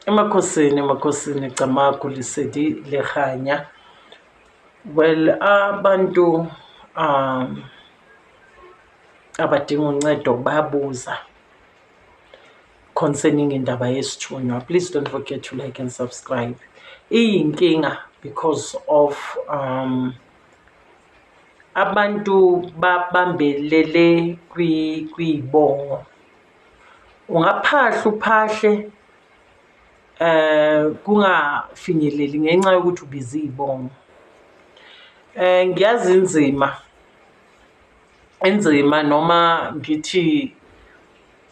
Emakhosini, emakhosini, Camagu, Lesedi le kganya. Well, abantu abadinga uncedo bayabuza concerning indaba yesithunywa. Please don't forget to like and subscribe. Iyinkinga because of abantu babambelele kwiy'bongo. Ungaphahla uphahle kungafinyeleli ngenxa yokuthi ubiza iy'bongo. Ngiyazi inzima, inzima noma ngithi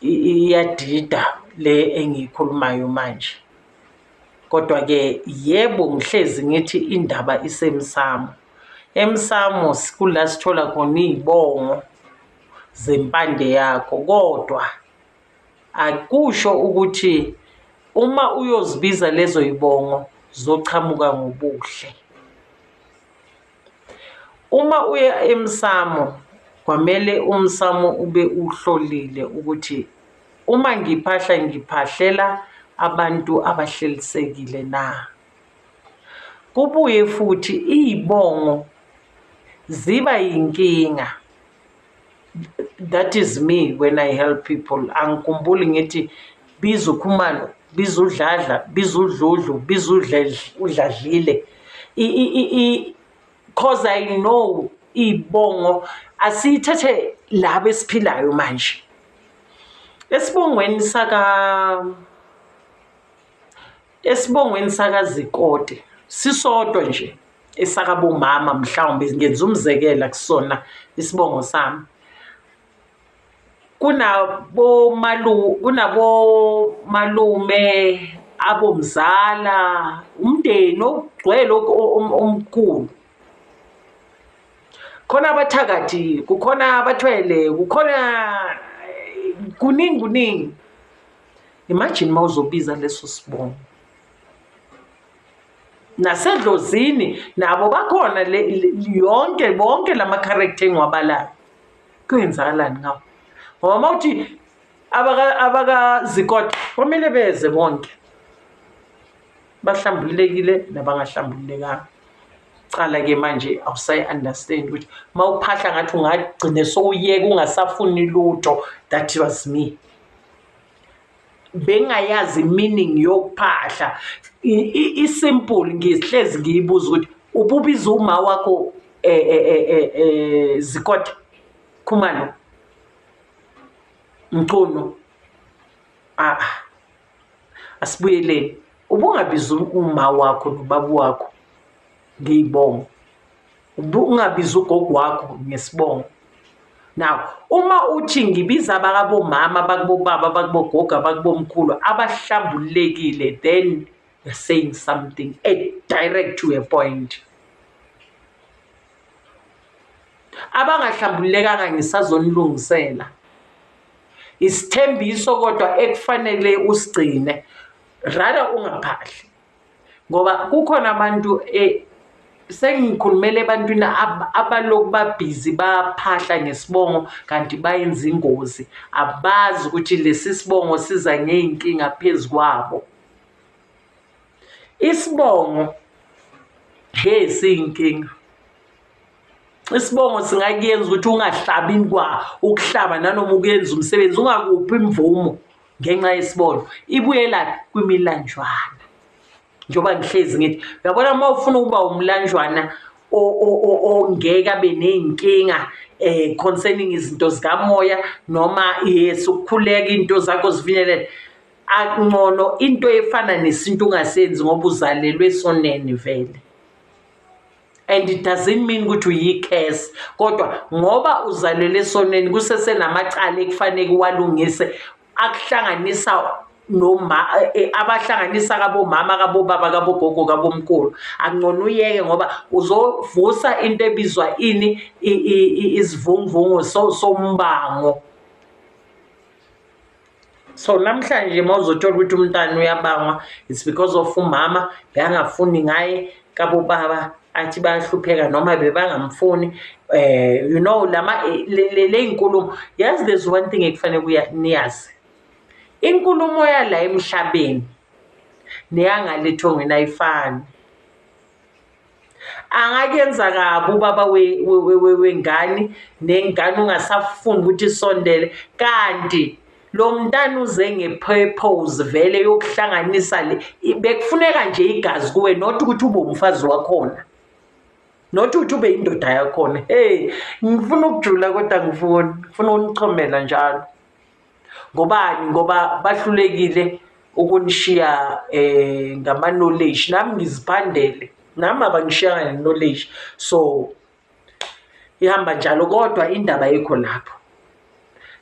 iyadida le engiyikhulumayo manje. Kodwa-ke yebo ngihlezi ngithi indaba isemsamo. Emsamo kula sithola khona iy'bongo zempande yakho, kodwa akusho ukuthi uma uyozibiza lezo yibongo zochamuka ngobuhle. Uma uya emsamo kwamele umsamo ube uhlolile ukuthi uma ngiphahla ngiphahlela abantu abahlelisekile na. Kubuye futhi iy'bongo ziba yinkinga. That is me when I help people. Angikhumbuli ngithi biza uKhumalo, biza uDladla, biza uDludlu, biza uDladlile. Cause I know iy'bongo asiyithathe laba esiphilayo manje. Esibongweni saka esibongweni sakaZikode sisodwa nje esakabomama mhlawumbe ngenza umzekelo akusona isibongo sami. Kunabomalume, abomzala, umndeni ogcwele omkhulu. Khona abathakathi, kukhona abathwele, kukhona kuningi kuningi. Imagine uma uzobiza leso sibongo. Nasedlozini nabo bakhona yonke bonke lama-character engiwabalayo. Kuyenzakalani ngawo? Ngoba uma uthi abakaZikode kwamele beze bonke. Bahlambululekile nabangahlambululekanga. Cala-ke manje awusayi-understand ukuthi uma uphahla ngathi ungagcine sowuyeka ungasafuni lutho. That was me. Bengayazi meaning yokuphahla. I-simple ngihlezi ngiyibuza ukuthi ububiza uma wakho Zikode, Khumalo, Mchunu, ah, asibuyeleni. Ubungabizi uma wakho nobaba wakho ngey'bongo. Ungabizi ugogo wakho ngesibongo. Now, uma uthi ngibiza abakabomama, abakubobaba, abakubogogo, abakubomkhulu abahlambululekile, then you're saying something a direct to a point. Abangahlambululekanga ngisazonilungisela. Isithembiso kodwa ekufanele usigcine, rather ungaphahli. Ngoba kukhona abantu sengikhulumela ebantwini abalokhu babhizi baphahla ngesibongo kanti bayenza ingozi. Abazi ukuthi lesi sibongo siza ngey'nkinga phezu kwabo. Isibongo, hhe siyinkinga. Isibongo singakuyenza ukuthi ungahlabi kwa ukuhlaba nanoma ukuyenza umsebenzi ungakuphi imvumo ngenxa yesibongo. Ibuyelaphi? Kwimilanjwana. Njengoba ngihlezi ngithi, uyabona uma ufuna ukuba umlanjwana ongeke abe ney'nkinga concerning izinto zikamoya noma yes ukukhuleka iy'nto zakho zifinyelele, akungcono into efana nesintu ungasenzi ngoba uzalelwe esoneni vele. And it doesn't mean ukuthi uyi-curse, kodwa ngoba uzalelwe esonweni kusesenamacala ekufanele uwalungise akuhlanganisa noma abahlanganisa kabomama, kabobaba, kabogogo, kabomkhulu. Akungcono uyeke ngoba uzovusa into ebizwa ini isivunguvungu sombango. So namhlanje uma uzothola ukuthi umntana uyabangwa, it's because of umama bekangafuni ngaye kabobaba athi bayahlupheka noma bebangamfuni. You know lama le iy'nkulumo, yazi there's one thing ekufanele niyazi. Inkulumo yala emhlabeni neyangale ethongweni ayifani. Angakuyenza kabi ubaba wengane nengane ungasafuni ukuthi isondele kanti lo mntana uze nge-purpose vele yokuhlanganisa le bekufuneka nje igazi kuwe not ukuthi ube umfazi wakhona not ukuthi ube indoda yakhona. Hey, ngifuna ukujula kodwa ngifuni ngifuna ukunichomela njalo. Ngobani? Ngoba bahlulekile ukunishiya ngama-knowledge. Nami ngiziphandele, nami abangishiyanga nge-knowledge. So, ihamba njalo kodwa indaba ayikho lapho.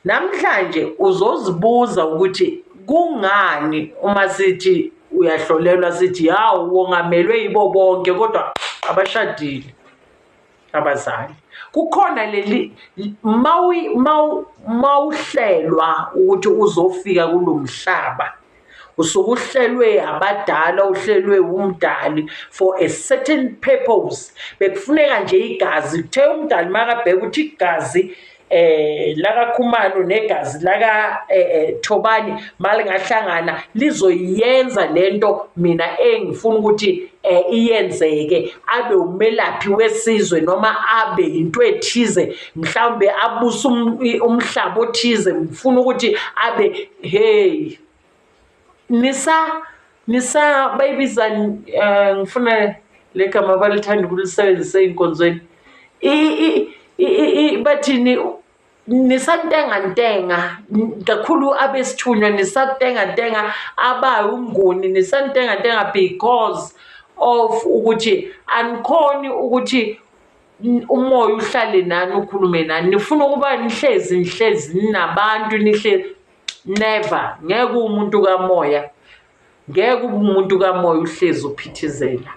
Namhlanje uzozibuza ukuthi kungani uma sithi uyahlolelwa sithi hawu wongamelwe yibo bonke kodwa abashadile abazali. Kukhona leli mawuhlelwa ukuthi uzofika kulo mhlaba usuke uhlelwe abadala uhlelwe umdali for a certain purpose. Bekufuneka nje igazi kuthe umdali makabheka ukuthi igazi lakaKhumalo negazi laka Thobani malingahlangana lizoyenza lento mina engifuna ukuthi iyenzeke abe umelaphi wesizwe noma abe into ethize mhlawumbe abuse umhlaba othize ngifuna ukuthi abe hey nisa nisa bayibiza ngifuna le gama balithanda ukulisebenzisa ey'nkonzweni bathini nisantengantenga kakhulu abesithunywa nisantengantenga abawumnguni nisantengantenga because of ukuthi anikhoni ukuthi umoya uhlale nani ukhulume nani nifuna ukuba nihlezi nihlezi ninabantu nihlezi never ngeke umuntu kamoya ngeke ube umuntu kamoya uhlezi uphithizela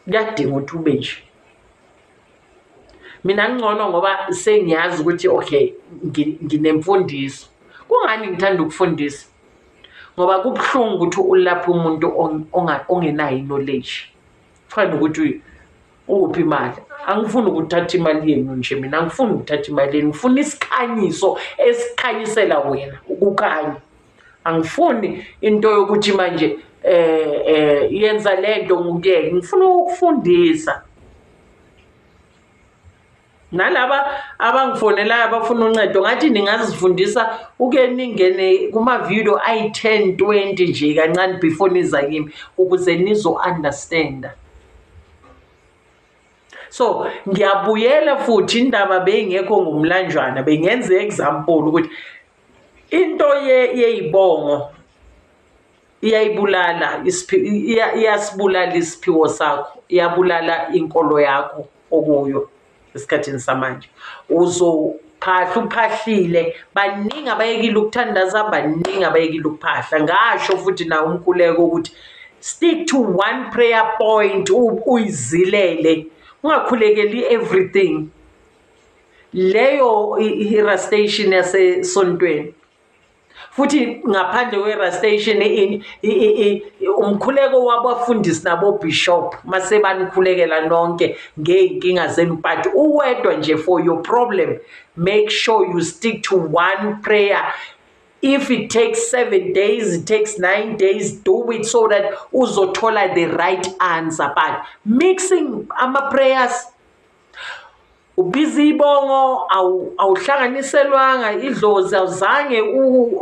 kuyadinga ukuthi ube nje. Mina ngcono ngoba sengiyazi ukuthi okay nginemfundiso. Kungani ngithanda ukufundisa? Ngoba kubuhlungu ukuthi ulaphe umuntu ongenayo i-knowledge. Kufana nokuthi ukuphi imali. Angifuni ukuthatha imali yenu nje mina, angifuni ukuthatha imali yenu. Ngifuna isikhanyiso esikhanyisela wena, ukukhanya. Angifuni into yokuthi manje yenza lento ngikuyeke, ngifuna ukukufundisa. Nalaba abangifonelayo abafuna uncedo ngathi ningazifundisa uke ningene kuma-video ayi-10 20 nje kancane before niza kimi ukuze nizo-understanda. So ngiyabuyela futhi indaba beyingekho ngomlanjwana bengenza i-example ukuthi into yeyibongo iyayibulala iyasibulala isiphiwo sakho, iyabulala inkolo yakho okuyo esikhathini samanje. Uzophahla uphahlile, baningi abayekile ukuthandaza, baningi abayekile ukuphahla. Ngasho futhi nawo umkhuleko ukuthi stick to one prayer point uyizilele, ungakhulekeli everything. Leyo i-station yasesontweni futhi ngaphandle kwe-station umkhuleko wabafundisi nabo-bishop mase banikhulekela nonke ngey'nkinga zenu but uwedwa nje for your problem make sure you stick to one prayer. If it takes 7 days, it takes 9 days, do it so that uzothola the right answer. But mixing ama-prayers, ubiza ibongo awuhlanganiselwanga idlozi, awuzange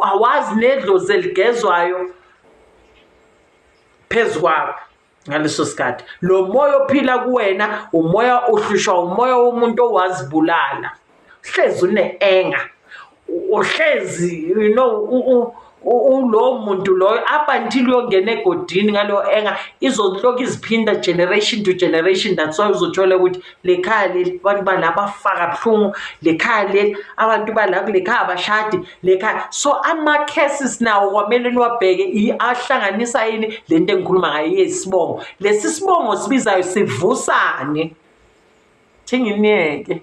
awazi nedlozi eligezwayo phezu kwakho ngaleso sikhathi. Lo moya ophila kuwena umoya uhlushwa umoya womuntu owazibulala, uhlezi une-anger, uhlezi you know ulowo muntu loyo up until uyongena egodini ngaleyo anger izolokhu iziphinda generation to generation. That's why uzothola ukuthi le khaya leli abantu bala bafa kabuhlungu, le khaya leli abantu bala kule khaya abashadi, le khaya. So ama-cases nawo kwamele niwabheke ahlanganisa yini le nto engikhuluma ngayo yesibongo. Lesi sibongo sibizayo sivusani? Thi nginiyeke.